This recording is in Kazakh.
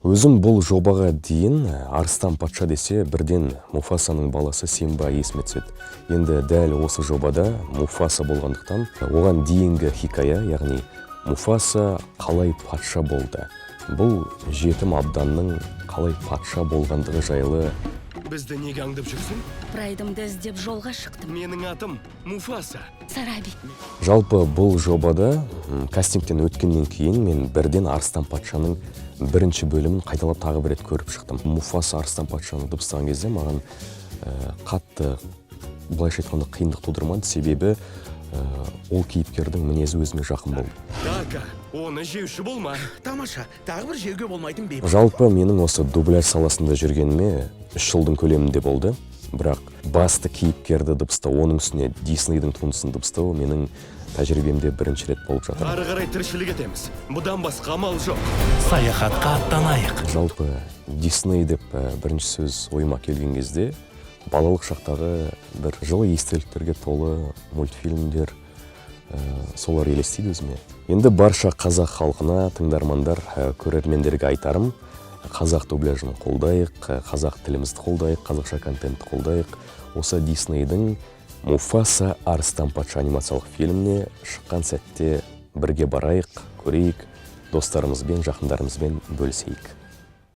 Өзім бұл жобаға дейін Арыстан патша десе, бірден Муфасаның баласы Симба есіме түседі. Енді дәл осы жобада Муфаса болғандықтан, оған дейінгі хикая, яғни Муфаса қалай патша болды, бұл жетім абданның қалай патша болғандығы жайлы. Бізді неге аңдып жүрсің? Прайдымды іздеп жолға шықтым. Менің атым Муфаса. Сараби. Жалпы, бұл жобада кастингтен өткеннен кейін мен бірден Арыстан патшаның бірінші бөлімін қайталап, тағы бір рет көріп шықтым. Муфаса, Арыстан патшаны дыбыстаған кезде маған қатты, былайша айтқанда, қиындық тудырмады, себебі ол кейіпкердің мінезі өзіме жақын болды. Така, оны жеуші болма. Тамаша, тағы бір жеуге болмайтын бейбіт. Жалпы, менің осы дубляж саласында жүргеніме 3 жылдың көлемінде болды, бірақ басты кейіпкерді дыбыстау, оның үстіне Диснейдің туындысын дыбыстау менің тәжірибемде бірінші рет болып жатыр. Ары қарай тіршілік етеміз. Бұдан басқа амал жоқ. Саяхатқа аттанайық. Жалпы, Дисней деп бірінші сөз ойыма келген кезде балалық шақтағы бір жылы естеліктерге толы мультфильмдер, солар елестейді өзіме. Енді барша қазақ халқына, тыңдармандар, көрермендерге айтарым: қазақ дубляжын қолдайық, қазақ тілімізді қолдайық, қазақша контентті қолдайық. Осы Диснейдің «Муфаса: Арыстан патша» анимациялық фильміне шыққан сәтте бірге барайық, көрейік, достарымызбен, жақындарымызбен бөлісейік.